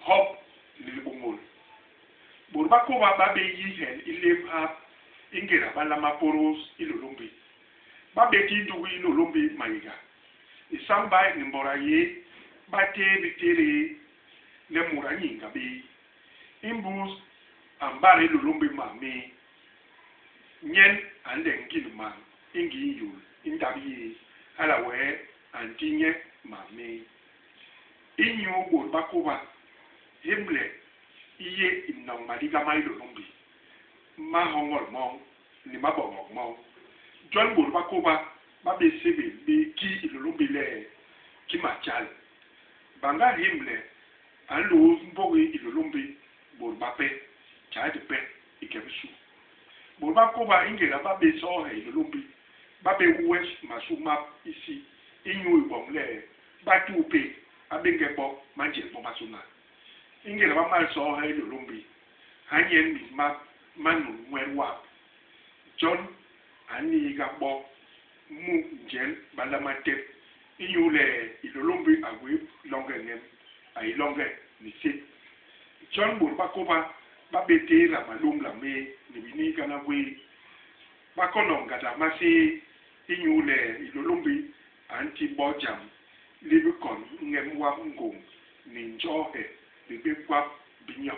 Hop ni libôñôl. Bôt ba kôba ba bé yi hel i lép hap ingéda ba nlama pôdôs Hilôlômbi. Ba bé ti ndugi Hilôlômbi mayéga. Isañ mbai ni mbôda yéé ba téé bitéédéé le mut a nyiñnga bé. I mbus a mbat Hilôlômbi mam méé. Nyen a nleñ ngil man i ngii nyôl i ndap yéé, hala wee a nti nye mam méé. Inyu bôt ba kôba, hémle i yé i noñ maliga ma Hilôlômbi, mahoñol moñ ni maboñok moñ. Jon bôt ba kôba ba bé sébél bé ki Hilôlômbi le Kimatjal. Banga hémle a nlôôs mbôgi Hilôlômbi bôt bape, tjai dipe i ke bisu. Bôt ba kôba ingéda ba bé soohe Hilôlômbi, ba bé wes masu map isi inyu i boñ le ba tuu pék, a bénge bo manjel momasôna. Ingéda ba mal soohe Hilôlômbi, hanyen mis map ma nun Nwet wap. Jon a niiga bo mu njel ba nlama tep inyule Hilôlômbi a gwé longe ñem, a yé longe ni sép. Jon bôt ba kôba ba bé tééda malômbla méé ni biniigana gwéé. Ba konok ngandak maséé inyule Hilôlômbi a nti bo jam li bi kon ñem wap ngôñ ni njôghe bibép gwap bi nyo.